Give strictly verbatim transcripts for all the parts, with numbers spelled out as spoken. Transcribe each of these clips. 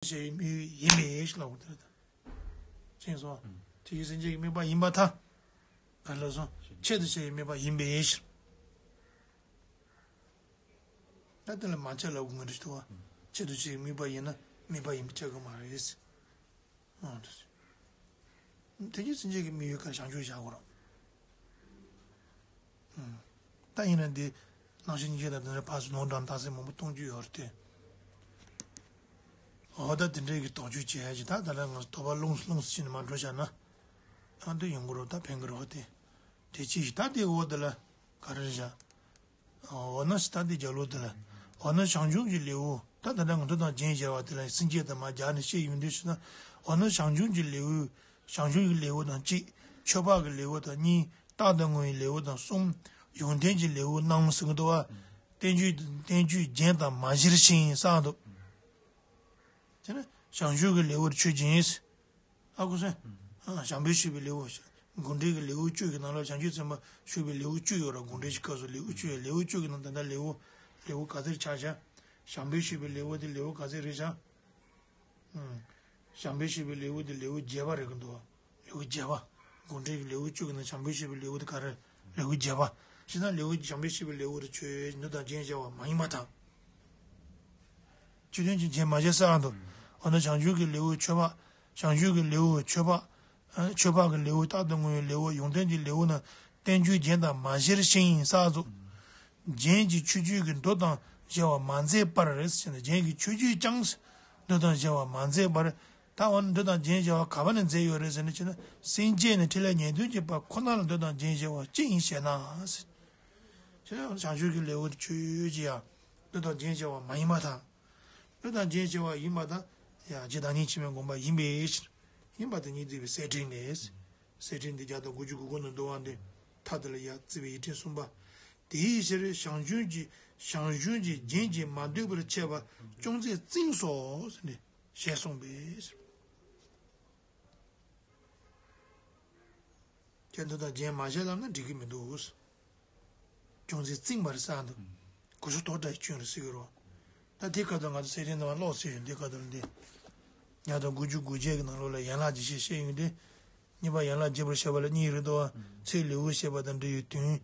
བྱས་པའི་དམིགས་ཡུལ་ཡིན་པའི་ཕྱིར་ལབ་དགོས་དེ་རེད། ད་ཕྱིན་སོང་། དེ་བཞིན་སེམས་ཅན་གྱི་དམིགས་པ་ཡིན་པར་ཐལ། ག་རེ་ལབ་སོང་། ཆེད་དུ་བྱས་པའི་དམིགས་པ་ཡིན་པའི་ཕྱིར། ད་དེ་ལ་མ་ཆགས་ལབ་དགོས་ངེས་རེད་དོ། ཆེད་དུ་བྱས་པའི་དམིགས་པ་ཡིན་ན་དམིགས་པ་ཡིན་པ་ཆགས་ཀྱི་མ་རེད། ཨང་། དེ་བཞིན་སེམས་ཅན་གྱི་དམིགས་ཡུལ་ག་བྱང་ཆུབ་བཞག་དགོས་རེད། ཨང་། ད་ཡིན་ན་འདི་སྣང་ཆེན་སྙིང་རྗེ་དང་དེ་འདྲ་ཕར་ཚུར་ལུང་དྲངས་རྟགས་གསལ་མང་པོ་གཏོང་རྒྱུ་ཡོད་རེད་དེ། འོ་ད་དེ་འདྲའི་གི་དོགས་གཅོད་བྱེད་ཡ་ཅིག་ད་ད་ལྟ་ང་ཚོ་དོགས་པ་ལོངས་ལོངས་སུ་ཕྱིན་ནས་མར་འགྲོ་བཞག་ན། ཨ་འདི་ཡོང་གི་རེད། ད་ཕན་གི་རེད་དེ། དེ་ཅི་ཞིག་ད་དེ་འོ་དེ་ལ་ག་རེ་བཞག་འོ་ན་ད་དེ་རྒྱབ་ལོགས་དེ་ལ། འོ་ན་བྱང་ཆུབ་ཀྱི་ལེའུ། ད་ད་ལྟ་ང་ཚོ་དང་རྒྱན་བྱས་པ་དེ་ལ་སེམས་བསྐྱེད་དང་མར་སྦྱར་ནས་བཤད་ཡོང་དུས་ཟེར་ན། འོ་ན་བྱང་ཆུབ་ཀྱི་ལེའུ། བྱང་ཆུབ་ཀྱི་ལེའུ་དང་གཅིག་མཆོད་པ་གི་ལེའུ་དང་གཉིས། རྟག་ཏུ་ངུ་བའི་ལེའུ་དང་གསུམ། ཡོན་ཏན་གྱི་ལེའུ་རྣམས་ཟེར་གི་འདུག་བ། བསྟན་བཅོས་བསྟན་བཅོས་རྒྱན་དང་མ་གཞིར་ཕྱིན་བསགས་འདུག་དེ་ནས་བྱང་ཆུབ་ཀྱི་ལེའུར་ཆོས་སྦྱིན། ཨ་ཁུ་སོན། ཨ་བྱམས་པས་ཞུས་པའི་ལེའུ། དགོངས་འགྲེལ་གྱི་ལེའུ་བཅུ་གི་ནང་ལ་བྱང་ཆུབ་སེམས་དཔའ་ཞུས་པའི་ལེའུ་བཅུ་ཡོད་ར། དགོངས་འགྲེལ་གྱི་སྐབས་སུ་ལེའུ་བཅུ་ཡོད། ལེའུ་བཅུ་གི་ནང་ད་ལྟ་ལེའུ། ལེའུ་ག་ཚོད་ཆགས་ཤག་བྱམས་པས་ཞུས་པའི་ལེའུ་དེ་ལེའུ་ག་ཚོད་རེད་ཤག་ཨུམ། བྱམས་པས་ཞུས་པའི་ལེའུ་དེ་ལེའུ་བརྒྱད་པ་རེད་གི་འདུག་ལེའུ་བརྒྱད་པ། དགོངས་འགྲེལ་གྱི་ལེའུ་བཅུ་གི་ནང་བྱམས་པས་ཞུས་པའི་ལེའུ་དེ་ག་རེ། ལེའུ་བརྒྱད་པ། ཞེ་ན་ལེའུ་བྱམས་པས་ཞུས་པའི་ལེའུ་དེ་ཆོས་འདུལ་དང་རྒྱན་བྱས་པ་མ་ཡིན་པར་ཐལ། ཆོས་དོན་གྱི་རྒྱན་མ་བྱས་བསགས་འདུག་འོ་ན་བྱང་ཆུབ་ཀྱི་ལེའུ་མཆོད་པ། བྱང་ཆུབ་ཀྱི་ལེའུ་མཆོད་པ། ཨ་མཆོད་པ་གི་ལེའུ། རྟག་ཏུ་ངུ་བའི་ལེའུ། ཡོན་ཏན་གྱི་ལེའུ་ནི་བསྟན་བཅོས་རྒྱན་དང་མ་གཞིར་ཕྱིན་བསགས་འདུག་རྒྱན་གྱི་མཆོད་བརྗོད་ཀྱིས་མདོ་དང་བྱ་བ་མ་མཛད་པར་ཟེར་ནས། རྒྱན་གྱི་མཆོད་བརྗོད་ཀྱང་མདོ་དང་བྱ་བ་མ་མཛད་པར། ད་འོ་ན་མདོ་དང་རྒྱན་བྱ་བ་ག་པ་ནས་མཛད་ཡོད་རེད་ཟེར་ན། ཅི་ན་སེམས་བསྐྱེད་ནས་ཕྲིན་ལས་ཉེར་བདུན་གྱི་བར་ཁོ་ན་ལ་མདོ་དང་རྒྱན་བྱ་བ་ཅི་ཡིན་ཞེ་ན་ཟེར། ཅི་ན་བྱང་ཆུབ་ཀྱི་ལེའུ་ཆོས་ཀྱི་ཡང་མདོ་དང་རྒྱན་བྱ་བ་མ་ཡིན་པར་ཐལ། མདོ་དང་རྒྱན་བྱ་བ་ཡིན་པར་ཐལ། ཡང་རྗེ་བདག་ཉིད་འཆི་མེད་དགོངས་པ་ཡིན་པའི་ཕྱིར། ཡིན་པ་དེ་ཉིད་བསྡུས་པའི་གསེར་ཕྲེང་ལས། གསེར་ཕྲེང་འདི་བརྒྱ་དང་དགུ་བཅུ་གོ་དགུ་ནས་འདུ་བ་འདི། མཐའ་དེ་ལ་ཡ་བརྩིས་པའི་ཡིག་ཕྲེང་གསུམ་པ། དེའི་ཕྱིར་བྱང་ཆུབ་ཀྱི་བྱང་ཆུབ་ཀྱི་རྒྱན་གྱིས་མ་བསྡུས་པར་འཆད་པ་ཅུང་ཟད་རྩིངས་སོ་ཟེར་ནས་ཞེས་གསུངས་པས། ཁྱེད་མདོ་དང་རྒྱན་མ་བྱས་ལབ་ན་འགྲིག་གི་མི་འདུག་ཅུང་ཟད་རྩིངས་པར་བསགས་འདུག་གོ་ས་དོག་འདྲ་ཞིག་བྱུང་རེད་ཟེར་གི་རོ། ད་དེ་སྐབས་དུ་ང་ཚོ་གསེར་ཕྲེང་ནང་ལ་ཀློག་ཟེར་ཡོད། འདི་སྐབས་དུ་ལ་འདི། བརྒྱ་དང་དགུ་བཅུ་གོ་བརྒྱད་ཀྱི་ནང་ལོགས་ལ་ཡན་ལག་བརྒྱད་ཅེས་བཤད་ཡོང་དུས། གཉིས་པ་ཡན་ལག་བརྒྱད་པར་བཤད་པ་ལ་གཉིས་རེད་དོ། ཚིག་ལེའུར་བཤད་པ་དང་འབྲེལ་བའི་དོན།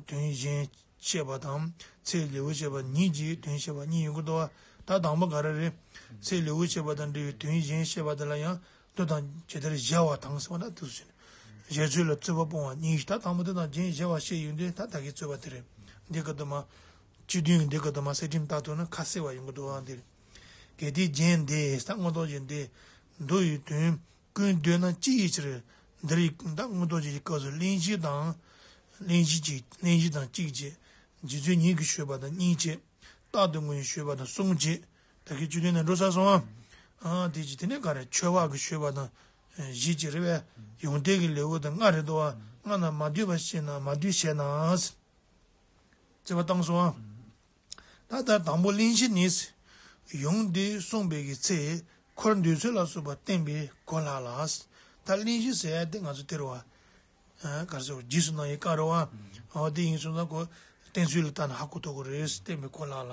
དོན་གཞན་བཤད་པ་དང་། ཚིག་ལེའུར་བཤད་པ་ཉིད་ཀྱི་དོན་བཤད་པ་གཉིས་ཡོང་གི་འདུག་བ། ད་དང་པོ་ག་རེ་རེད། ཚིག་ལེའུར་བཤད་པ་དང་འབྲེལ་བའི་དོན་གཞན་བཤད་པ་དེ་ལ་ཡང་མདོ་དང་ཇི་ལྟར་བཞག་པ་དང་ཟེར་བ་ན་དེ་ཚོ་བྱས་ནས། བཞག་ཚུལ་ལ་རྩོད་པ་སྤོང་བ་གཉིས། ད་དང་པོ་མདོ་དང་རྒྱན་བཞག་པ་བཤད་ཡོང་དུས་ད་ད་གིན་རྩོད་པ་དེ་རེད། འདི་ག་དུ་མ། སྤྱི་དོན་གྱི་འདི་ག་དུ་མ་གསེར་ཕྲེང་ལྟར་དུ་ན་ཁ་གསལ་བ་ཡོང་གི་འདུག་བ་འདིར། གལ་ཏེ་རྒྱན་འདི་ད་མངོན་རྟོགས་རྒྱན་འདི། མདོ་ཡི་དོན། ཀུན་འདོད་ན་ཅི་ཡི་ཕྱིར། འདིར་ཡི་ད་མངོན་རྟོགས་རྒྱན་གྱི་སྐབས་སུ་གླེང་གཞི་དང་། གླེང་གཞི་གཅིག་གླེང་གཞི་དང་གཅིག་བྱས། རྗེ་བཙུན་ཉིད་ཀྱིས་ཞུས་པ་དང་གཉིས་བྱས། རྟག་ཏུ་ངུ་ཡིས་ཞུས་པ་དང་གསུམ་བྱས། ད་གིན་སྤྱི་དོན་ནས་འགྲོ་ཚར་སོང་ཨ། ཨ་དེ་གཅིག་དེ་ནས་ག་རེ་མཆོད་པ་གིས་ཞུས་པ་དང་། བཞི་བྱས་རེད་པས། ཡོན་ཏན་གྱི་ལེའུ་དང་ལྔ་རེད་དོ། ལྔ་ན་མ་བསྡུས་པ་བཤད་ན་མ་བསྡུས་བཤད་ན། རྩོད་པ་བཏང་སོང་ཨ། ད་ལྟར་དང་པོ་གླེང་གཞི་ནི། ཡོན་ཏན་གསུངས་པའི་གི་ཚེ་འཁོར་འདུས་ཚུལ་ལ་སོགས་པ་བསྟན་པའི་གོ་ལག་ལ། ད་གླེང་གཞི་ཟེར་ཡ་དེ་ང་ཚོ་དེ་རེད་བ། ཨ་ག་རེ་ཟེར་རྗེས་སུ་གནང་བའི་བཀའ་རེད་བ། འོ་དེ་ཡིན་སོང་ཙང་ཁོ་བསྟན་ཚུལ་ལ་ལྟ་ན་ཧ་གོ་ཐུབ་ཀྱི་རེད། བསྟན་པའི་གོ་ལག་ལ།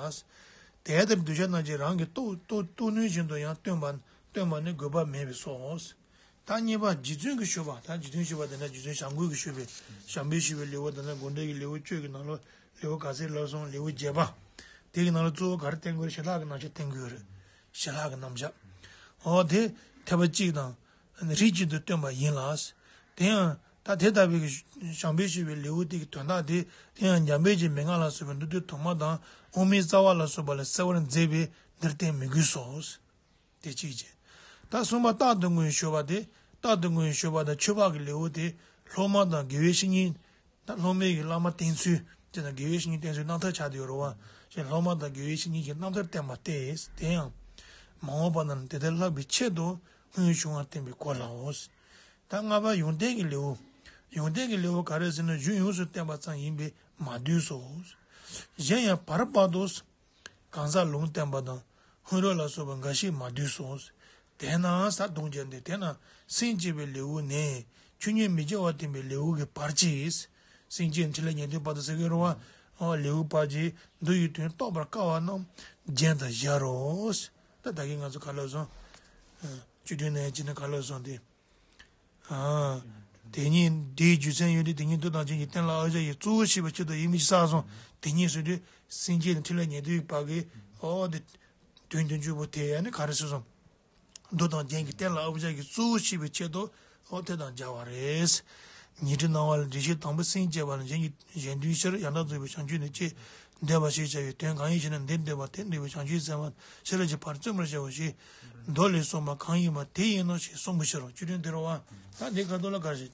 དེ་ལྟར་གདུལ་བྱ་རྣམས་ཀྱིས་རང་གི་རྟོགས་རྟོགས་རྟོགས་ནུས་བཞིན་དུ་ཡང་སྟོན་པ་སྟོན་པ་ནི་དགོས་པ་མེད་པས་སོ། ད་གཉིས་པ་རྗེ་བཙུན་གྱིས་ཞུས་པ། ད་རྗེ་བཙུན་ཞུས་པ་དེ་འདྲ་རྗེ་བཙུན་བྱམས་མགོན་གྱིས་ཞུས་པའི་བྱམས་པས་ཞུས་པའི་ལེའུ་དེ་འདྲ་དགོངས་འགྲེལ་གྱི་ལེའུ་བཅུ་གི་ནང་ལོགས་ལེའུ་ག་ཚོད་ལབ་སོང་། ལེའུ་བརྒྱད་པ། དེ་གི་ནང་ལ་གཙོ་བོ་ག་རེ་བསྟན་དགོས་རེད། ཞི་ལྷག་གི་རྣམ་གཞག་བསྟན་དགོས་རེད། ཞི་ལྷག་གི་རྣམ་གཞག་འོ་དེ་ཐེག་པ་གཅིག་དང་། རིགས་གཅིག་ཏུ་སྟོན་པ་ཡིན་ལ། དེ་ཡང་ད་དེ་ལྟ་བུའི་བྱམས་པས་ཞུས་པའི་ལེའུ་དེ་གི་དོན་དག་དེ་དེ་ཡང་འཇམ་དཔལ་གྱི་མན་ངག་ལ་སོགས་པའི་མདོ་སྡེ་དུ་མ་དང་དབུ་མའི་རྩ་བ་ལ་སོགས་པ་ལ་གསལ་བར་མཛད་པས་འདིར་བསྟན་མི་དགོས་སོ། དེ་གཅིག་བྱས། ད་གསུམ་པ་རྟག་ཏུ་ངུ་ཡིས་ཞུས་པ་དེ། རྟག་ཏུ་ངུ་ཡིས་ཞུས་པ་དང་མཆོད་པ་གི་ལེའུ་དེ་སློབ་མ་དང་དགེ་བའི་བཤེས་གཉེན། ད་སློབ་མའི་གི་བླ་མ་བསྟེན་ཚུལ་དེ་དང་དགེ་བའི་བཤེས་གཉེན་བསྟེན་ཚུལ་རྣམ་ཐར་ཆགས་བསྡད་ཡོད་རེད་བ། ཞེས་སློབ་མ་དང་དགེ་བའི་བཤེས་གཉེན་གྱི་རྣམ་ཐར་བསྟན་པ་སྟེ། དེ་ཡང་མ་འོངས་པ་རྣམས་དེ་ལྟར་ལྷག་པའི་ཆེད་དུ་སྔོན་བྱུང་བར་བསྟན་པའི་གོ་ལའོ། ད་ལྔ་པ་ཡོན་ཏན་གྱི་ལེའུ། ཡོན་ཏན་གྱི་ལེའུ་ག་རེ་ཟེར་ན་གཞུང་ཡོངས་སུ་བསྟན་པ་ཙམ་ཡིན་པས་མ་བསྡུས་སོ། གཞན་ཡང་བར་བར་དུ། གང་ཟག་ལུང་བསྟན་པ་དང་ཧོང་རོ་ལ་སོགས་པ་འགའ་ཞིག་མ་བསྡུས་སོ། དེས་ན་ཟེར་དུང་བརྒྱབ་སྟེ། དེས་ན་སེམས་བསྐྱེད་པའི་ལེའུ་ནས་ཆོས་ཉིད་མི་སྐྱེ་བ་བསྟན་པའི་ལེའུ་གི་བར་གྱིས། སེམས་བསྐྱེད་ཕྲིན་ལས་ཉེར་བདུན་བར་དུ་ཟེར་གྱི་རེད་བ། ཨོ་ལེའུ་བར་གྱིས་མདོ་ཡི་དོན་རྟོགས་པར་དཀའ་བ་རྣམས་རྒྱན་དུ་བཞག་རོ། ད་ད་གིན་ང་ཚོ་ག་ལབ་སོང་། ཨ། བཅུ་བདུན་ནས་ཡང་ཅི་ནས་ག་ལབ་སོང་སྟེ། ཨ། དེ་ཉིད་འདིའི་རྒྱུ་མཚན་ཡོད་དེ། དེ་ཉིད་མདོ་དང་རྒྱན་གྱི་རྟེན་ལ་ཨ་བྱ་ཡི་གཙོ་བོ་བྱེད་པའི་ཆེད་དུ་ཡིན་མིན་བསགས་སོང་། དེ་ཉིད་ཟེར་དུས་སེམས་བསྐྱེད་ནི་ཕྲིན་ལས་ཉན་ཐོས་པ་གི་ཨོ་དེ་དོན་བདུན་ཅུ་པོ་དེ་ཡང་ནི་ག་རེ་ཟེར་སོང་། མདོ་དང་རྒྱན་གྱི་རྟེན་ལ་ཨ་བྱ་ཡི་གཙོ་བོ་བྱེད་པའི་ཆེད་དུ་ཨོ་དེ་དང་སྦྱར་བ་རེད། ཉི་ཁྲི་སྣང་བ་ལ་འགྲེལ་བཤད་དང་པོའི་སེམས་བསྐྱེད་པ་ལ་གཞན་གྱི་གཞན་དོན་ཕྱིར་ཡང་དག་རྫོགས་པའི་བྱང་ཆུབ་ནི་ཅེས་འདོད་པ་ཞེས་བྱ་བའི་དོན་གང་ཡིན་ཞེ་ན། འདིར་འདོད་པ་དེ་འདོད་པའི་བྱང་ཆུབ་སེམས་དཔའ་ཤེས་རབ་ཀྱི་ཕར་བརྩོན་པར་བྱའོ་ཞེས་མདོ་ལས་གསུངས་པ་གང་ཡིན་པ་དེ་ཡིན་ནོ་ཞེས་གསུངས་པའི་ཕྱིར་རོ། བཅུ་བདུན་དེ་རོ་བ། ད་འདི་ཁ་ཐོག་ལ་ག་རེ་ཞིག་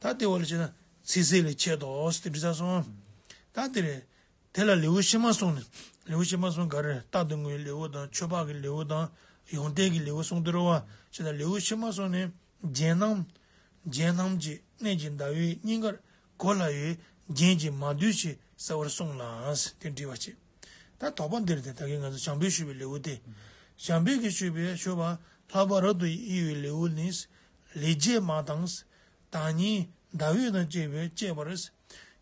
ད་དེ་བ་ལ་བྱས་ན་ཚིག་གསལ་ལས་ཁྱད་དོ་ཟེར་འདྲི་ས་སོང་། ད་དེ་རེད། དེ་ལ་ལེའུ་ཕྱི་མ་གསུངས་ནས། ལེའུ་ཕྱི་མ་གསུངས་ག་རེ། རྟག་ཏུ་ངུའི་ལེའུ་དང་ཆོས་འཕགས་ཀྱི་ལེའུ་དང་ཡོན་ཏན་གྱི་ལེའུ་གསུངས་དེ་རོ་བ། བྱས་ན་ལེའུ་ཕྱི་མ་གསུངས་ནས་རྒྱན་རྣམས། རྒྱན་རྣམས་ཀྱི་གནས་ཀྱི་ཟླ་བའི་སྙིང་གར་གོ་སླ་བའི་རྒྱན་གྱིས་མ་བསྡུས་ཤིང་གསལ་བར་གསུངས་ལ། དེ་འདྲི་བ་བྱེད། ད་དོགས་པ་འདིར་དེ་ད་གིན་ང་ཚོ་བྱང་པོའི་ཞུས་པའི་ལེའུ་སྟེ། བྱང་པོའི་གི་ཞུས་པའི་ཞུ་བ་ལྷག་པ་རབ་ཏུ་དབྱེ་བའི་ལེའུ་ནི། ལས་བྱེད་མ་དང་། བདག་ཉིད་ཟླ་འོད་དང་བཅས་པའི་བཅས་པར།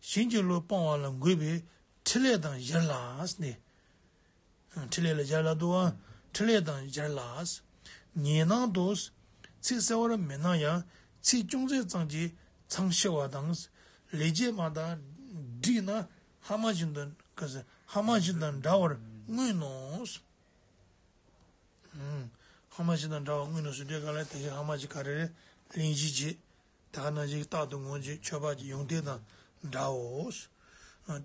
བྱིན་གྱིས་རློབ་སྤང་བ་ལ་འགོད་པའི་ཕྲིན་ལས་དང་སྦྱར་ལ་ནི། ཕྲིན་ལས་ལ་སྦྱར་ལ་འདུག་བ། ཕྲིན་ལས་དང་སྦྱར་ལ། ཉེ་སྣང་དུ། ཚིག་གསལ་བར་མི་སྣང་ཡང་ཚིག་ཅུང་ཟད་ཙམ་གྱིས་མཚང་ཕྱེ་བ་དང་། ལས་བྱེད་མ་དང་བསྒྲིགས་ན་ཧ་མ་བཞིན་དུ་ཧ་མ་བཞིན་དུ་འདྲ་བར་མངོན་ནོ། ཧ་མ་བཞིན་དུ་འདྲ་བར་མངོན་ནོ་ཟེར་དུས་ག་ལ་དེ་གའི་ཧ་མ་ཅིག་ག་རེ་རེད། གླེང་གཞི་བྱེད། ད་ག་ནང་བཞིན་རྟག་ཏུ་ངུ་བྱེད་ཆོས་འཕགས་ཀྱི་ཡོན་ཏན་དང་འདྲའོ།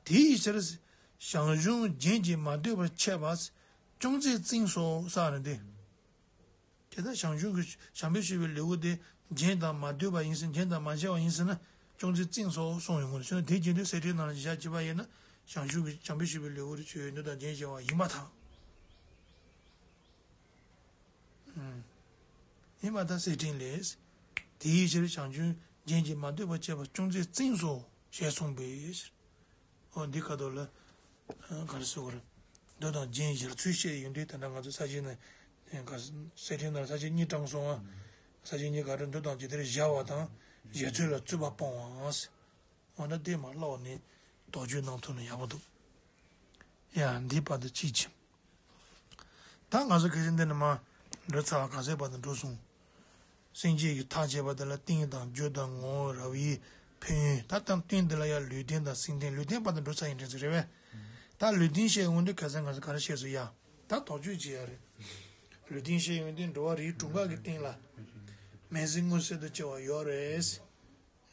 དེའི་ཕྱིར་ཞང་ཞུང་རྒྱན་གྱིས་མ་བསྡུས་པར་འཆད་པ་ཅུང་ཟད་རྩིས་སོ་ཟེར་ནི་དེ། དེ་ལྟར་ཞང་ཞུང་གི་བྱང་པོའི་ཞུས་པའི་ལེའུ་དེ་རྒྱན་དང་མ་བསྡུས་པ་ཡིན་ཟེར་རྒྱན་དང་མ་བྱས་པ་ཡིན་ཟེར་ན་ཅུང་ཟད་རྩིས་སོ་གསུངས་ཡོང་གི་རེད། བྱས་ན་དེ་བྱེད་དུས་གསེར་ཕྲེང་ནང་ལ་བཞག་བྱས་པ་ཡིན་ན་ཞང་ཞུང་གི་བྱང་པོའི་ཞུས་པའི་ལེའུ་དེ་ཆོས་ཡོད་མདོ་དང་རྒྱན་བྱས་པ་ཡིན་པར་ཐལ། ཡིན་པར་ཐལ། གསེར་ཕྲེང་ལས། དེའི་ཕྱིར་བྱང་ཆུབ་རྒྱན་གྱིས་མ་བསྡུས་པར་འཆད་པ་ཅུང་ཟད་རྩིས་སོ་ཞེས་གསུངས་པའི་ཕྱིར། འོ་འདི་ཁ་ཐོག་ལ། ག་རེ་ཟེར་དགོས་རེད། མདོ་དང་རྒྱན་སྦྱར་ཚུལ་བཤད་ཡོང་དུས་ད་ལྟ་ང་ཚོ་ས་བཅད་ནས། ག་གསེར་ཕྲེང་ནང་ས་བཅད་གཉིས་དྲངས་སོང་ང་། ས་བཅད་གཉིས་ག་རེ་མདོ་དང་རྒྱན་དེར་སྦྱར་བ་དང་། སྦྱར་ཚུལ་ལ་རྩོད་པ་སྤོང་བ། འོ་ན་དེ་མ་ཀློག་ནས་དོགས་གཅོད་གནང་ཐུབ་ན་ཡག་པོ་འདུག་ཡ་འདི་བར་དུ་ཅིག་བྱེད། ད་ང་ཚོ་གལ་སྲིད་འདི་ནས་མར་འགྲོ་ཚར་བ་ག་ཚོད་བར་དུ་འགྲོ་སོང་། སེམས་བསྐྱེད་ཀྱི་མཐའ་བཅད་པ་དེ་ལ་རྟེན་དང་རྒྱུ་དང་ངོ་བོ་རབ་དབྱེ་ཕན་ཡོན། ད་ལྟ་རྟེན་འདི་ལ་ཡང་ལུས་རྟེན་དང་སེམས་རྟེན་ལུས་རྟེན་བར་དུ་འགྲོ་ཚར་ཡིན་དྲན་ཚོད་རེད་པས། ད་ལུས་རྟེན་བཤད་ཡོང་དུས་གལ་སྲིད་ང་ཚོ་ག་རེ་བཤད་སོང་ཡ། ད་དོགས་གཅོད་བྱེད་ཡ་རེད། ལུས་རྟེན་བཤད་ཡོང་དུས་འགྲོ་བ་རིགས་དྲུག་པ་གི་རྟེན་ལ། སྨན་ཟས་མངོན་གསལ་དུ་སྐྱེ་བ་ཡོད་རེད།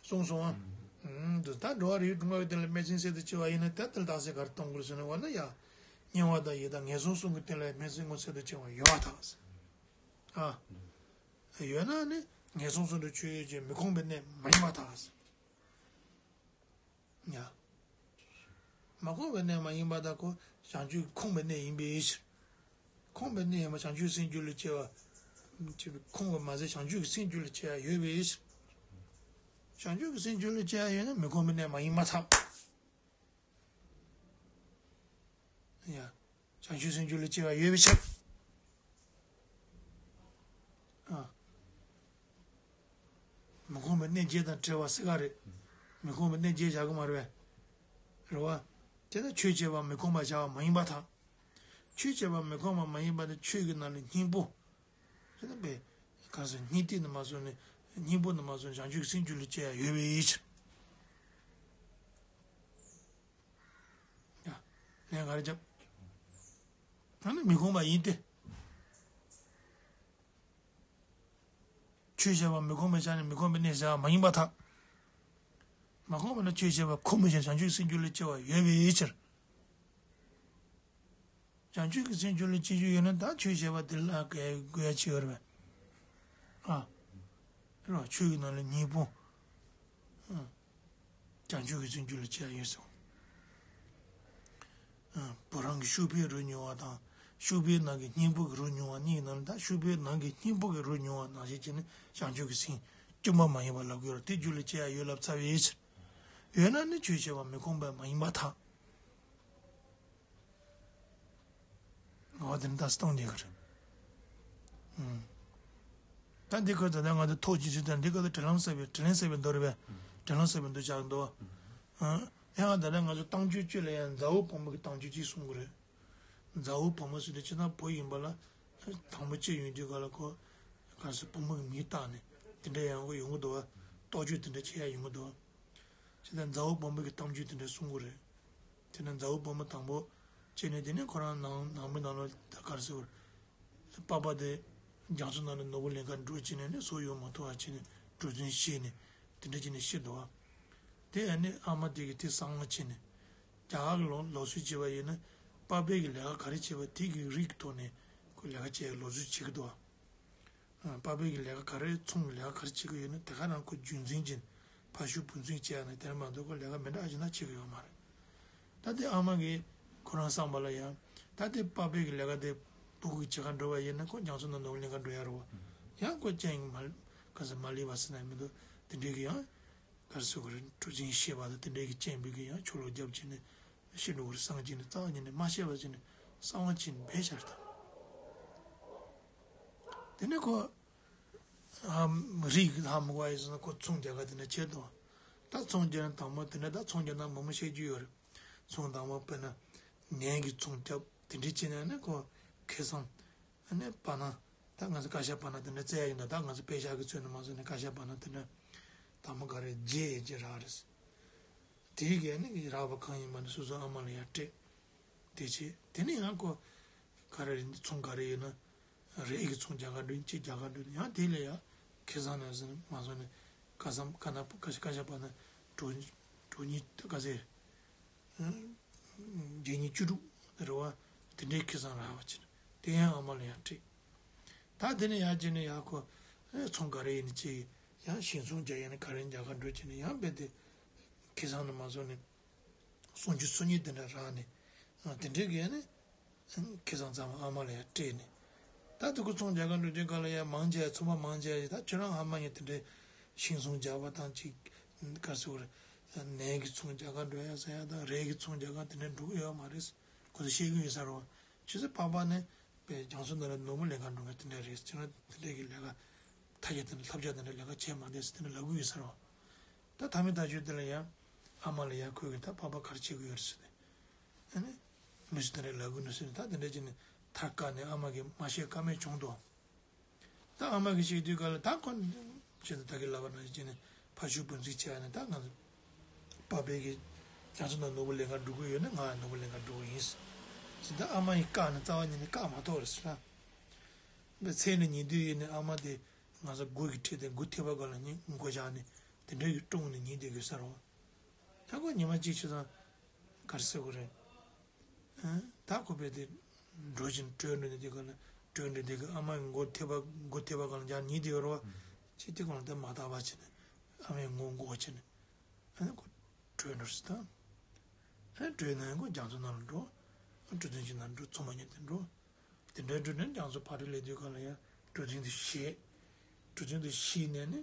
གསུངས་སོང་ཨ། ཨུམ། འདི་ལྟར་འགྲོ་བ་རིགས་དྲུག་པའི་སྟེང་ལ་སྨན་ཟས་གསལ་དུ་ཆེ་བ་ཡིན་ན་ད་དེ་ལ་རྟགས་གསལ་ག་རེ་གཏོང་དགོས་ཟེར་ན་འོ་ན་ཡ། དམྱལ་བ་དང་ཡི་དྭགས་ངན་སོང་གསུམ་གྱི་སྟེང་ལ་སྨན་ཟས་མངོན་གསལ་དུ་ཆེ་བ་ཡོད་པར་ཐལ། ཨ། ཡོད་ན་ནི་ངན་སོང་གསུམ་དུ་ཆོས་ཅན་མི་ཁོམ་པའི་གནས་མ་ཡིན་པར་ཐལ། ཡ། མ་ཁོམ་པའི་གནས་མ་ཡིན་པར་ཐལ་ཁོ་བྱང་ཆུབ་ཁོམ་པའི་གནས་ཡིན་པའི་ཕྱིར། ཁོམ་པའི་གནས་ཡིན་པ་བྱང་ཆུབ་སེམས་རྒྱུད་ལ་སྐྱེ་བ། ཁོམ་པ་མ་ཟད་བྱང་ཆུབ་ཀྱི་སེམས་རྒྱུད་ལ་སྐྱེ་ཡ་ཡོད་པའི་ཕྱིར། བྱང་ཆུབ་ཀྱི་སེམས་རྒྱུད་ལ་སྐྱེ་ཡ་ཡོད་ན་མི་ཁོམ་པའི་གནས་མ་ཡིན་པར་ཐལ། ཡ། བྱང་ཆུབ་སེམས་རྒྱུད་ལ་སྐྱེ་བ་ཡོད་པའི་ཕྱིར། ཨ། མི་ཁོམ་པའི་གནས་བརྒྱད་དང་བྲལ་བ་སྲིད་ག་རེད། མི་ཁོམ་པའི་གནས་བརྒྱད་བཞག་གི་མ་རེད་པས། རེད་བ། དེ་ལྟར་ཆོས་བྱས་པ་མི་ཁོམ་པ་བྱ་བ་མ་ཡིན་པར་ཐལ། ཆོས་བྱས་པ་མི་ཁོམ་པ་མ་ཡིན་པ་དེ་ཆོས་ཀྱི་ནང་ནས་སྙིང་པོ། དེ་ནི་པས། ག་ཟེར་སྙིང་ཐིག་ནས་མ་བཟུང་ནས་སྙིང་པོ་ནས་མ་བཟུང་བྱང་ཆུབ་ཀྱི་སེམས་རྒྱུད་ལ་སྐྱེ་ཡ་ཡོད་པའི་ཕྱིར། ཡ། ལན་ག་རེ་བརྒྱབ། ད་ནི་མི་ཁོམ་པ་ཡིན་ཏེ། ཆོས་བྱས་པ་མི་ཁོམ་པའི་ཆ་ནས་མི་ཁོམ་པའི་གནས་བྱ་བ་མ་ཡིན་པར་ཐལ། མ་ཁོམ་པ་ན་ཆོས་བྱས་པ་ཁོམ་པའི་ཆ་བྱང་ཆུབ་སེམས་རྒྱུད་ལ་སྐྱེ་བ་ཡོད་པའི་ཕྱིར། བྱང་ཆུབ་ཀྱི་སེམས་རྒྱུད་ལ་སྐྱེ་རྒྱུ་ཡོད་ན་ད་ཆོས་བྱས་པ་དེ་ལ་དགོས་དགོས་ཡ་ཅི་ཡོད་རེད་པས། ཨ། རེད་བ། ཆོས་ཀྱི་ནང་ལ་སྙིང་པོ། ཨ། བྱང་ཆུབ་ཀྱི་སེམས་རྒྱུད་ལ་སྐྱེ་ཡ་ཡོད་ཟེར། ཨ། བུ་རམ་གྱི་ཤུག་པའི་རོ་མྱོང་བ་དང་། ཤུག་པའི་ནང་གི་སྙིང་པོ་གི་རོ་མྱོང་བ་གཉིས་ནང་ལ་ད་ཤུག་པའི་ནང་གི་སྙིང་པོ་གི་རོ་མྱོང་བ་ནང་བཞིན་བྱས་ནས་བྱང་ཆུབ་ཀྱི་སེམས་བཅོས་མ་མ་ཡིན་པ་ལབ་དགོས་རེད། དེ་རྒྱུད་ལ་སྐྱེ་ཡ་ཡོད་ལབ་ཚར་བའི་ཕྱིར། ཡོད་ན་ནི་ཆོས་བྱས་པ་མི་ཁོམ་པ་མ་ཡིན་པར་ཐལ། འོ་དེ་ནི་ད་སྟོང་འདི་ག་རེད། ཨུམ། ད་འདི་ག་ད་ལྟ་ང་ཚོ་ཐོག་ཅི་ཚོད་ད་འདི་ག་ད་དྲི་ལན་གསལ་བའི་དྲི་ལན་གསལ་བའི་མདོ་རེད་པས། དྲི་ལན་གསལ་བའི་མདོ་ཆགས་འདུག་ཨ། ཡང་ད་ལྟ་ང་ཚོ་རྟགས་འཇུག་བཅུ་ལ་ཡང་མཛའ་བོ་བུ་མོ་གི་རྟགས་འཇུག་ཅིག་གསུང་གི་རེད། མཛའ་བོ་བུ་མོ་ཟེར་དུས་ཕྱི་ནང་བུ་ཡིན་པ་ལ། དང་པོ་སྐྱེས་ཡོང་དུས་ག་ལ་ཁོ་ག་རེ་ཟེར་བུ་མོ་གི་མིང་བཏགས་ནས་དེ་འདྲ་ཡང་ཁོ་ཡོང་གི་འདུག་བ། རྟོག་དཔྱོད་དེ་འདྲ་བྱེད་ཡ་ཡོང་གི་འདུག་བ། བྱས་ཙང་མཛའ་བོ་བུ་མོ་གི་གཏམ་རྒྱུད་དེ་འདྲ་གསུང་གི་རེད། དེ་ནས་མཛའ་བོ་བུ་མོ་དང་པོ་སྐྱེས་ནས་དེ་ནས་ཁོ་རང་ནང་ནང་མི་ནང་ལ་ད་ག་རེ་ཟེར་བ། པ་ཕ་དེ་རྒྱ་མཚོ་ནང་ལ་ནོར་བུ་ལེན་ག་འགྲོ་བྱས་ནས་ནི་སྲོག་ཡོད་མ་ཐུབ་པ་བྱས་ནས་འགྲོ་དོན་ཤེས་ནས་དེ་འདྲ་བྱས་ནས་ཤི་འདུག་བ། དེ་ཨ་ནི་ཨ་མ་དེ་གིས་དེ་གསང་བ་བྱས་ནས་རྒྱ་གར་གི་ལོ་ལོགས་སུ་བྱས་པ་ཡིན་ན་པ་ཕའི་གི་ལས་ཀ་ག་རེ་བྱས་པ་དེ་གི་རིགས་ཐོག་ནས་ཁོ་ལས་ཀ་བྱས་ལོགས་སུ་བྱེད་ཀྱི་འདུག་བ། པ་ཕའི་གི་ལས་ཀ་ག་རེ་ཚོང་གི་ལས་ཀ་ག་རེ་བྱེད་ཀྱི་ཡོད་ན་དེ་ག་རང་ཁོ་རྒྱུན་འཛིན་གྱིས་ཕ་ཤུལ་བུ་འཛིན་བྱས་ནས་དེ་མ་གཏོགས་ཁོ་ལས་ཀ་མི་འདྲ་ཞིག་ན་བྱེད་ཀྱི་ཡོད་མ་རེད། ད་དེ་ཨ་མ་གིས་ཁོ་རང་བསམ་པ་ལ་ཡང་ད་དེ་པ་ཕའི་གི་ལས་ཀ་དེ་ཕྲུ་གུ་གི་བྱེད་ག་འགྲོ་བ་ཡིན་ན་ཁོ་རྒྱ་མཚོ་ནང་ནོར་བུ་ལེན་ག་འགྲོ་ཡ་རེད་བ། ཡང་ཁོ་རྐྱེན་གྱིས་མ་ག་ཟེར་མ་ལུས་པ་ཟེར་ན་མི་འདུག་དེ་འདྲའི་གི་ཡང་ག་རེ་ཟེར་དགོས་རེད། གྲུ་གཟིངས་ཤེས་པ་དང་དེ་འདྲའི་གི་རྐྱེན་པས་གི་ཡང་ཆུ་ལོག་བརྒྱབ་བྱས་ནས་ཤི་འགྲོ་གི་རེད་བསམ་བྱས་ནས་རྩ་བ་ཉིད་ནས་མ་ཤེས་པ་བྱས་ནས་གསང་བ་བྱས་ནས་སྦས་བཞག་རེད་ད། དེ་ནས་ཁོ་ཧམ་རིགས་ཧ་མི་གོ་ཡ་ཡིན་ཟེར་ན་ཁོ་ཚོང་རྒྱག་ག་དེ་འདྲ་བྱེད་དོ། ད་ཚོང་རྒྱག་ན་དང་པོ་དེ་འདྲ་ད་ཚོང་རྒྱག་ན་མང་པོ་བཤད་རྒྱུ་ཡོད་རེད། ཚོང་དང་པོ་དཔེར་ན་ནས་ཀྱི་ཚོང་རྒྱབ་དེ་འདྲ་བྱས་ན་ནི་ཁོ་ཁེ་བཟང་ཨ་ནི་པ་ན་ད་ང་ཚོ་ཀ་ཤ་པ་ན་དེ་འདྲ་བཙལ་ཡ་ཡིན་ད། ད་ང་ཚོ་པེ་ཤག་གི་ཚོད་ནས་མ་བཟོས་ནས་ཀ་ཤ་པ་ན་དེ་འདྲ་དང་པོ་ག་རེ་རྗེས་ཡི་རྗེས་རག་རེད། དེའི་གས་ནི་རག་པ་གང་ཡིན་མ་ནི་སོ་སོ་ཨ་མ་ལ་ཡར་སྤྲད། དེ་བྱས་དེ་ནས་ཡང་ཁོ་ག་རེ་རེད་འདི་ཚོང་ག་རེ་ཡོད་ན་རེད་ཨེ་གི་ཚོང་རྒྱག་ག་འགྲོ་ཡིན་ཅིག་རྒྱག་ག་འགྲོ་ཡིན་ཡང་དེ་ལས་ཡ་ཁེ་བཟང་ནས་ཟིན་མ་སོང་ནས་ཀ་སམ་ཀ་ན་ཀ་ཤ་ཀ་ཤ་པ་ན་གྲོ་གྲོ་ཉིད་ཀ་ཟེར་བརྒྱད་གཉིས་བཅུ་དྲུག་རེད་བ། དེ་འདྲའི་ཁེ་བཟང་རག་པ་ཅིག་དེ་ཡང་ཨ་མ་ལ་ཡར་སྤྲད། ད་དེ་ནས་ཡར་རྗེས་ནས་ཡར་ཁོ་ཚོང་ག་རེ་ཡིན་ཅིག་ཡང་ཞིང་ཚོང་རྒྱག་ཡིན་ན་ག་རེ་རྒྱག་ག་འགྲོ་བྱས་ནས་ཡང་རྦད་དེ་ཁེ་བཟང་ནས་མ་སོང་ནས། སུམ་ཅུ་སོ་གཉིས་དེ་འདྲ་རག་ནས། དེ་འདྲའི་གི་ནི། ཁེ་བཟང་ཚང་མ་ཨ་མ་ལ་ཡར་སྤྲད་ནས། ད་དེ་ཁོ་ཚོང་རྒྱག་ག་འགྲོ་དུས་ག་ལ་ཡ་མང་ཆེ་ཚོང་པ་མང་ཆེ་ཡ་ད་ཁྱོད་རང་ཨ་མ་ཡ་དེ་འདྲའི་ཤིང་ཚོང་རྒྱག་པ་དང་ཅིག་ག་ཟེར་ནས་གི་ཚོང་རྒྱག་ག་འགྲོ་ཡ་ཟེར་ཡ་དང་རས་གི་ཚོང་རྒྱག་ག་དེ་འདྲ་འགྲོ་གི་ཡོད་མ་རེད། ཁོ་ཚོ་ཤེས་གི་ཡོད་ས་རེད་བ། ཁྱོད་ཚོ་པ་ཕ་ནི་པའི་རྒྱ་མཚོ་ནང་ལ་ནོར་བུ་ལེན་ག་འགྲོ་མཁན་དེ་འདྲ་རེད་ཟེར་ན་དེ་འདྲ་གི་ལས་ཀ་ཐ་ཡ་དེ་འདྲ་ལྷབ་རྒྱ་དེ་འདྲ་ལས་ཀ་བྱས་མ་བསྡད་ཟེར་དེ་འདྲ་ལབ་གི་ཡོད་ས་རེད་བ། ད་ཐ་མའི་ད་ཆོས་དེ་ལ་ཡང་ཨ་མ་ལ་ཡང་ཁོས་གི་ད་པ་ཕ་ག་རེ་བྱེད་གི་ཡོད་རེད་ཟེར་ནས། ཨ་ནི། མི་ཞིག་དེ་འདྲ་ལབ་གི་ནུས་ཟེར་ནས་ད་དེ་འདྲ་བྱས་ནས་ཐར་དཀའ་ནས་ཨ་མ་གིས་མ་བཤད་ཀ་མེད་བྱུང་འདུག་ད་ཨ་མ་གིས་བཤད་དུས་ག་ལ་ད་ཁོ་བྱས་ནས་ད་གི་ལབ་པ་ན་བྱས་ནས་ཕ་ཤུལ་བུ་འཛིན་བྱས་ནས་ད་ང་ཚོ་པ་ཕའི་གི་རྒྱ་མཚོ་ནང་ནོར་བུ་ལེན་ག་འགྲོ་གི་ཡོད་ན་ང་ནོར་བུ་ལེན་ག་འགྲོ་གི་ཡིན་ཟེར། ད་ཨ་མ་ཡིས་བཀག་ནས་རྩ་བ་ཉིད་ནས་བཀག་མ་ཐུབ་རེད་ཟེར་ན། མཚན་ནས་ཉེ་དུས་ཡིན་ནས་ཨ་མ་དེ་ང་ཚོ་མགོ་གི་ཁྲིད་དེ་མགོ་ཐེབས་པ་ག་ལ་ཉིན་མགོ་བཞག་ནས་དེ་འདྲ་གི་ཀྲུང་ནས་ཉིན་དེ་གི་ས་རོ། ད་ཁོ་ཉི་མ་གཅིག་ཆུ་ཚང་ག་རེ་ཟེར་དགོས་རེད། ཨ། ད་ཁོ་བས་དེ་འགྲོ་བཞིན་བྲོས་འགྲོ་ནས་དེ་ག་ལ་བྲོས་འགྲོ་དེ་གི་ཨ་མ་གི་མགོ་ཐེབས་པ་མགོ་ཐེབས་པ་ག་ལ་འཇག་ཉིན་དེ་ཡོད་རོ། ཅི་དེ་ག་ལ་དེ་མ་དག་པ་བྱས་ནས་ཨ་མའི་མགོ་མགོ་བྱས་ནས་ཨ་ནི་ཁོ་བྲོས་འགྲོ་སྲིད་ད། ཨ་ནི་བྲོས་ནས་ཁོ་རྒྱ་མཚོ་ནང་ལ་འགྲོ། ཨ་གྲུ་གཟིངས་ཅིག་ནང་འགྲོ་ཚོང་པ་ཉིད་དེ་འགྲོ། དེ་འདྲའི་འགྲོ་ནས་རྒྱ་མཚོ་ཕ་རི་སླེབས་དུས་ག་ལ་ཡང་གྲུ་གཟིངས་དེ་བཤིག་གྲུ་གཟིངས་དེ་བཤིག་ནས་ནི།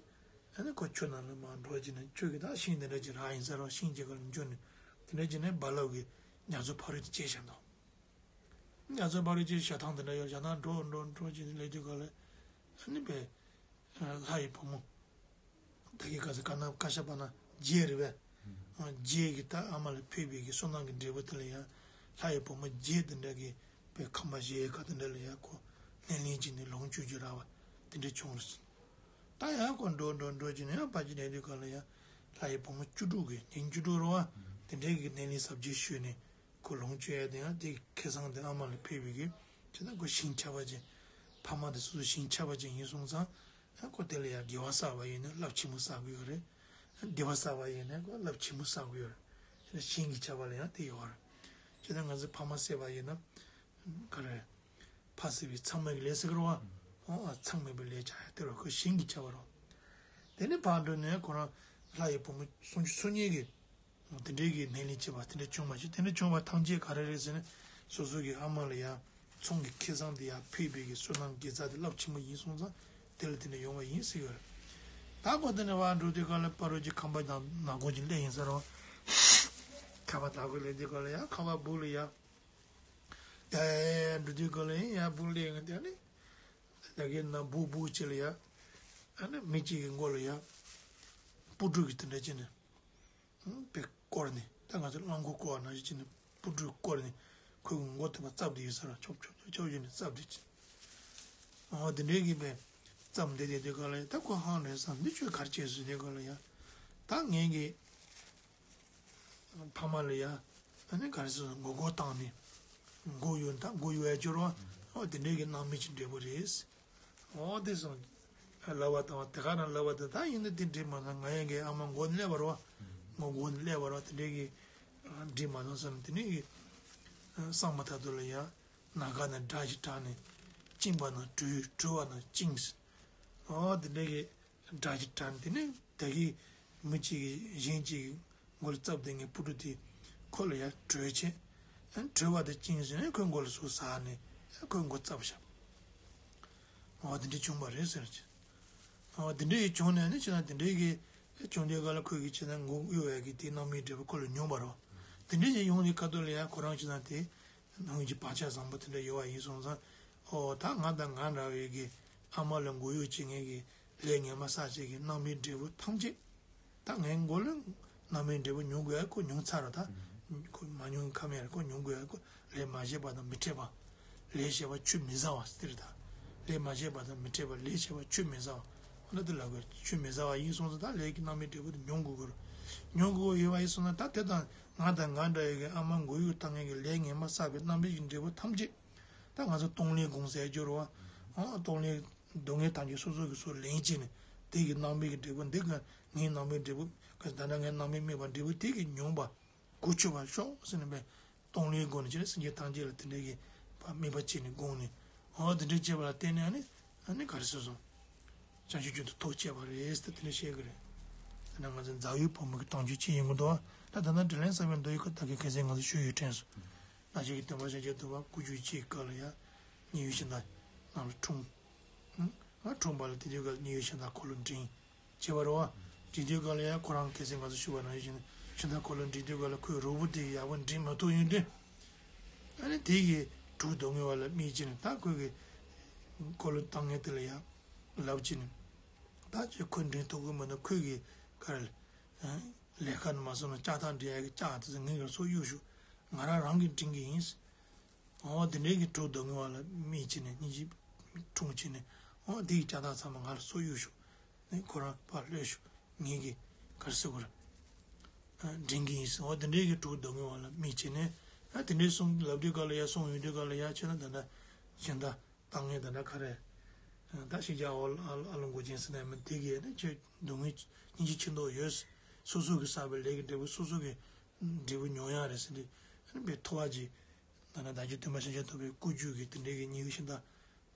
ཨ་ནི་ཁོ་ཆུ་ནང་ལ་མར་འགྲོ་བྱས་ནས་ཆུ་གི་ད་ཤིང་དེ་འདྲ་ཅིག་རག་ཡིན་ས་རོ། ཤིང་ཅིག་ག་ལ་འཇུ་ནས་དེ་འདྲ་བྱས་ནས་རྦ་རླབས་ཀྱིས་རྒྱ་མཚོ་ཕ་རི་དེ་བཅད་བཞག་འདུག་རྒྱ་མཚོ་ཕ་རི་དེ་བཞག་ཐང་དེ་འདྲ་ཡོད་བཞག་ཐང་འགྲོ་འགྲོ་འགྲོ་བྱས་ནས་སླེབས་དུས་ག་ལ་ཨ་ནི་པའི་ལྷ་ཡི་བུ་མོ། ད་གི་ག་ས་ག་ན་ཀ་ཤ་པ་ན་རྗེ་རེད་པས། རྗེ་གི་ད་ཨ་མ་ལ་ཕུལ་བའི་གི་བསོད་ནམས་ཀྱི་འབྲས་བུ་དེ་ལ་ཡང་ལྷ་ཡི་བུ་མོ་རྗེ་དེ་འདྲ་གི་པའི་ཁང་པ་བཞེས་ཡས་ཁ་དེ་འདྲ་ལ་ཡང་ཁོ་སྣེ་ལེན་བྱས་ནས་ལོངས་སྤྱོད་རྒྱུ་རག་པ་དེ་འདྲ་བྱུང་རེད། ད་ཡང་ཁོ་འགྲོ་འགྲོ་འགྲོ་བྱས་ནས་ཡང་ཕར་ཅིག་སླེབས་དུས་ག་ལ་ཡང་ལྷ་ཡི་བུ་མོ་བཅུ་དྲུག་གི་ཉིན་བཅུ་དྲུག་རེད་པ། དེ་འདྲའི་གི་སྣེ་ལེན་གཟབ་རྒྱས་ཞུས་ནས། ཁོ་ལོངས་སྤྱོད་ཡ་དེ་ཡང་དེ་ཁེ་བཟང་དེ་ཨ་མ་ལ་ཕུལ་བའི་གི་བྱས་ན་ཁོ་ཞིང་ཆགས་པ་ཅན། ཕ་མ་དེ་སོ་སོ་ཞིང་ཆགས་པ་ཅན་ཡིན་སོང་ཙང་། ཁོ་དེ་ལ་ཡང་དགེ་བ་བསགས་པ་ཡིན་ན་རླབས་ཆེན་པོ་བསགས་ཀྱི་ཡོད་རེད། སྡིག་པ་བསགས་པ་ཡིན་ན་ཁོ་རླབས་ཆེན་པོ་བསགས་ཀྱི་ཡོད་རེད། ཞིང་གི་ཆགས་པ་ལ་ཡང་དེ་ཡོད་རེད། བྱས་ན་ང་ཚོ་ཕ་མ་བསད་པ་ཡིན་ན། ག་རེ། ཕ་བསད་པའི་མཚམས་མེད་ཀྱི་ལས་ཟེར་གི་རེད་པ། འོ་མཚམས་མེད་པའི་ལས་བྱ་ཡ་དེ་རེད། ཁོ་ཞིང་གི་ཆགས་པ་རེད། དེ་ནས་ཕར་འགྲོ་ནས་ཁོ་རང་ལྷ་ཡི་བུ་མོ་སུམ་ཅུ་སོ་གཉིས་ཀྱི། དེ་འདྲའི་གི་སྣེ་ལེན་བྱེད་པ་དེ་འདྲ་བྱུང་བ་ཞིག་དེ་འདྲ་བྱུང་བ་ཐམས་ཅད་ག་རེ་རེད་ཟེར་ན། སོ་སོ་གི་ཨ་མ་ལ་ཡང་ཚོང་གི་ཁེ་བཟང་དེ་ཡང་ཕུལ་བའི་གི་བསོད་ནམས་དགེ་རྩ་དེ་རླབས་ཆེན་པོ་ཡིན་སོང་ཙང་དེ་ལ་དེ་འདྲ་ཡོང་བ་ཡིན་ཟེར་གི་རེད། ད་ཁོ་དེ་ནས་ཕར་འགྲོ་དུས་ག་ལ་ཕ་རོལ་གྱི་ཁང་པ་དང་ནག་ཁུང་ཅིག་སླེབས་ཡིན་ས་རེད། ཁང་པ་དག་གི་སླེབས་དུས་ག་ལ་ཡང་ཁང་པ་སྦུག་ལ་ཡ། ཡ་ཡ་ཡ་འགྲོ་དུས་ག་ལ་ཡང་ཡ་སྦུག་སླེབས་ཡོང་དེ་ནི། ད་གི་ན་སྦུག་སྦུག་ཅིག་ལ་ཡ། ཨ་ནི་མི་གཅིག་གི་མགོ་ལ་ཡ། སྤུ་གྲུ་གི་དེ་འདྲ་ཅིག་ནས། པས་བསྐོར་ནས་ད་ང་ཚོ་རླངས་འཁོར་བསྐོར་བ་ནང་བཞིན་བྱས་ནས་སྤུ་གྲུས་བསྐོར་ནས་ཁོའི་མགོ་ཐེབས་པ་བཙབ་བསྡད་ཡོད་ས་རེད། ཆོབ་ཆོབ་ཆོབ་ཆོབ་བྱས་ནས་བཙབ་བསྡད་ཅིང་། ཨོ་དེ་འདྲའི་གི་པའི་བརྩམས་བསྡད་དེ་དུས་ག་ལ་ཡ། ད་ཁོ་ཧང་རེད་བསམ། འདི་ཁྱོད་ག་རེ་བྱས་སོང་དུས་ག་ལ་ཡ། ད་ངས་གི་ཕ་མ་ལ་ཡ། ཨ་ནི་ག་རེ་ཟེར། མགོ་སྐོར་བཏང་ནས། མགོ་གཡོག་ད་མགོ་གཡོག་ཡ་སྦྱོར་བ། ཨོ་དེ་འདྲའི་གི་སྣང་མེད་ཀྱི་འབྲས་བུ་རེད། ཨོ་དེ་སོང་། ལབ་པ་དང་དེ་ག་རང་ལབ་པ་དེ། ད་ཡིན་ན་དེ་འགྲིག་མ་སོང་། ང་ཡང་གི་ཨ་མ་མགོ་ནས་སླེབས་པ་རེད་བ། མགོ་མགོ་ནས་སླེབས་པ་རེད་བ། དེ་འདྲའི་གི་འགྲིག་མ་སོང་བསམ། དེ་ནས་གི་གསང་མ་ཐག་ཏུ་ལ་ཡ། ན་ག་ན་སྒྲ་ཞིག་གྲགས་ནས། གཅིན་པ་ན་བྲོས། བྲོས་པ་ན་བཅིངས། ཨོ་དེ་འདྲའི་གི་སྒྲ་ཞིག་གྲགས་ནས། དེ་ནས་ད་གི་མི་གཅིག་གིས་གཞན་གཅིག་གི་མགོ་ལ་བཙབ་བསྡད་མཁན་སྤུ་གྲི་དེ་ཁོ་ལ་ཡ་གྲོས་བྱས། ཨ་ནི་བྲོས་པ་དེ་བཅིངས་ཟིན་ནས་ཁོའི་མགོ་ལ་ཟུག་ཟ་ནས་ཁོའི་མགོ་བཙབས་བཞག། ཨོ་དེ་འདྲའི་བྱུང་བ་རེད་ཟེར་གྱི། ཨོ་དེ་འདྲའི་ཡི་བྱུང་ནས་ནི་ཅི་ན་དེ་འདྲའི་གི་བྱུང་དུས་ག་ལ་ཁོས་གི་ཅི་ན་མགོ་གཡོག་ཡ་གི་དེ་སྣང་མེད་འབྲས་བུ་ཁོ་ལ་མྱོང་བ་རེད། དེ་འདྲའི་ཅིག་ཡོང་དུས་ཁ་ཐུག་ལ་ཡ་ཁོ་རང་ཅི་ན་དེ་སྣང་གི་བག་ཆགས་བཟང་པོ་དེ་འདྲ་ཡོད་པ་ཡིན་སོང་ཙང་། ཨོ་ད་ང་དང་ང་འདྲ་བའི་གི་ཨ་མ་ལ་མགོ་གཡོག་བྱེད་མཁན་གི་ལས་ངན་པ་བསགས་བྱེད་ཀྱི་སྣང་མེད་འབྲས་བུ་ཐམས་ཅད། ད་ངའི་མགོ་ལ་སྣང་མེད་འབྲས་བུ་མྱོང་དགོས་ཡ་ཁོ་མྱོང་ཚར་ར། ད་ཁོ་མ་མྱོང་ཁ་མེད་ར། ཁོ་མྱོང་དགོས་ཡ་ཁོ། ལས་མ་བྱས་པ་དང་མི་འཕྲད་པ། ལས་བྱས་པ་ཆུད་མི་ཟ་བ་ཟེར་ད། ལས་མ་བྱས་པ་དང་མི་འཕྲད་པ། ལས་བྱས་པ་ཆུད་མི་ཟ་བ། འོ་ན་དེ་ལ་གོ་ཆུད་མི་ཟ་བ་ཡིན་སོང་ཙང་། ད་ལས་ཀྱི་སྣང་མེད་འབྲས་བུ་དེ་མྱོང་དགོས་གོ། མྱོང་དགོས་ཡོད་པ་ཡིན་སོང་ན། ད་དེ་དང་ང་དང་ང་འདྲ་ཡི་གི་ཨ་མ་མགོ་གཡོག་བཏང་མཁན་གྱི་ལས་ངན་པ་བསགས་པའི་སྣང་མེད་ཀྱི་འབྲས་བུ་ཐམས་ཅད། ད་ང་ཚོ་གཏོང་ལེན་སྒོམ་ཟེར་སྦྱོར་བ། ཨ་གཏོང་ལེན་སྡུག་བསྔལ་ཐམས་ཅད་སོ་སོ་གི་སོ་ལེན་བྱས་ནས། དེ་གི་སྣང་མེད་ཀྱི་འབྲས་བུ་འདི་ག་ངའི་སྣང་མེད་འབྲས་བུ་ག་ད་ལྟ་ངའི་སྣང་མེད་སྨྲས་པ་འབྲས་བུ་དེ་གི་མྱོང་བ་གོ་ཆོད་པར་ཤོག་ཟེར་ནས་པའི་གཏོང་ལེན་སྒོ་ནས་བྱས་ནས་སེམས་ཅན་ཐམས་ཅད་ལ་དེ་འདྲའི་གི་སྨོན་པ་བྱས་ནས་དགོངས་ནས། ཨོ་དེ་འདྲའི་བྱས་པ་ལ་བརྟེན་ནས་ཨ་ནི་ཨ་ནི་ག་རེ་ཟེར་སོང་། བྱང་ཆུབ་རྒྱུན་དུ་ཐོགས་བཅད་པ་རེད་ཟེར་དེ་འདྲ་བཤད་གི་རེད། དེ་ན་ང་ཚོ་མཛའ་བོའི་བུ་མོ་གི་དྭངས་བཅུད་ཅི་ཡིན་གི་འདུག་ད་ད་ལྟ་དྲིན་ལན་བསམ་པའི་མདོ་ཡི་ཁ་ད་གི་གལ་སྲིད་ང་ཚོ་ཞུ་ཡོད་དྲན་སོང་། ན་ཞིག་གི་སྟོན་པ་ཤཱཀྱ་ཐུབ་པ་སྐུ་རྒྱུད་ཀྱི་སྐབས་ལ་ཡ། མཉན་ཡོད་ཤིང་རྟ་ནང་ལ་འཁྲུངས། ཨ་འཁྲུངས་པ་ལ་དེ་དུས་སྐབས་མཉན་ཡོད་ཤིང་རྟ་འཁོར་ལོ་འགྲིམས་བྱས་པ་རེད་བ། འགྲིམས་དུས་སྐབས་ལ་ཡ་ཁོ་རང་གལ་སྲིད་ང་ཚོ་ཞུ་བ་ནང་བཞིན་ཤིང་རྟ་འཁོར་ལོ་འགྲིམས་དུས་སྐབས་ལ་ཁོས་རོགས་པ་དེ་ཡག་པོ་འགྲིམས་མ་ཐུབ་ཡོང་དུས། ཨ་ནི་དེ་གི་གྲུ་རྡོ་སྔོན་བ་ལ་དམིགས་བྱས་ནས་ད་ཁོས་གི་འཁོར་ལོ་བཏང་མཁན་དེ་ལ་ཡ་ལབ་བྱས་ནས། ད་ཁྱོད་ཁོ་འགྲིམས་ཐུབ་ཀྱི་མིན་ན་ཁོས་གི་ག་རེ་ལས་ཀ་ནི་མ་སོང་ན་ལྕགས་ཐག་འགྲིལ་ཡ་གི་ལྕགས་དེ་ཚོ་ངས་ག་སོགས་གཡུག་ཞུ། ང་རང་རང་གིས་འགྲིམ་གི་ཡིན། ཨོ་དེ་འདྲའི་གི་གྲུ་རྡོ་སྔོན་བ་ལ་དམིགས་བྱས་ནས་སྙིང་རྗེ་འཁྲུངས་བྱས་ནས། ཨོ་དེ་གི་ལྕགས་ཐག་ཚང་མ་ང་ལ་སོགས་གཡུག་ཞུ། ནས་ཁོ་རང་ཕར་ལྷོད་ཞུ། ངས་གི་ག་རེ་ཟེར་དགོས་རེད། ཨ་འགྲིམ་གི་ཡིན་ཟེར། ཨོ་དེ་འདྲའི་གི་གྲུ་རྡོ་སྔོན་བ་ལ་དམིགས་བྱས་ནས། ཨ་དེ་འདྲའི་གསུང་ལབ་དུས་སྐབས་ལ་ཡ། གསུང་ཡོང་དུས་སྐབས་ལ་ཡ། ཁྱོད་ན་ད་ལྟ་ཤིང་རྟ་བཏང་མཁན་ད་ལྟ་ག་རེ། ད་ཤིང་རྒྱ་ཨོ་ཨ་ཨ་ལོ་མགོ་ཅན་ཟེར་ནས་མི་དེ་གིས་ནི་ཁྱོད་སྡུག་བསྔལ་སྙིང་རྗེ་ཆེ་མདོག་ཡོད། སོ་སོ་གིས་བསགས་པའི་ལས་ཀྱི་འབྲས་བུ་སོ་སོ་གི་འབྲས་བུ་མྱོང་ཡག་རེད་ཟེར་ཏེ། ཨ་ནི་པའི་ཐོ་བ་ཅིག་ད་ནི་བདག་ཅག་སྟོན་པ་ཤཱཀྱ་ཐུབ་པའི་སྐུ་རྒྱུད་ཀྱི་དེ་འདྲའི་གི་མཉན་ཡོད་ཤིང་རྟ་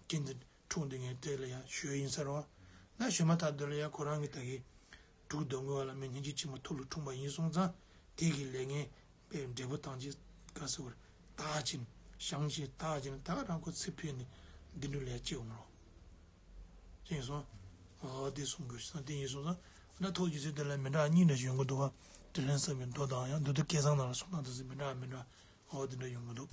ཅན་དེ་འཁྲུངས་དེ་ངས་དེ་ལ་ཡང་ཞུས་ཡིན་ཟེར་བ། ན་ཞུས་མ་ཐག་དེ་ལ་ཡང་ཁོ་རང་གི་ད་གི་གྲུ་རྡོ་སྔོན་བ་ལ་མི་སྙིང་རྗེ་ཆེན་པོ་ཐུགས་ལ་འཁྲུངས་པ་ཡིན་སོང་ཙང་། དེ་གི་ལས་ངན་པའི་འབྲས་བུ་ཐམས་ཅད་ག་ཟེར་བར་དག་ཅིང་བཤང་ཞིང་དག་ཅིང་ད་རང་ཁོ་ཚེ་འཕོས་ནས་འདི་འདྲ་ལས་སྐྱེ་འོང་རོགས། ཅེས་སོང་། ཨོ་དེ་གསུང་དགོས་ཤིང་དེ་ཡིན་སོང་ཙང་། ན་ཐོག་རྗེ་བཙུན་དེ་ལ་མི་འདྲ་གཉིས་འདྲ་ཞིག་ཡོང་གི་འདུག་བ། དྲིན་ལན་བསམ་པའི་མདོ་དང་ཡང་མདོ་སྡེ་སྐལ་བཟང་ནང་ལ་སོང་ན་དེ་ཚོ་མི་འདྲ་མི་འདྲ་ཨོ་དེ་འདྲ་ཡོང་གི་འདུག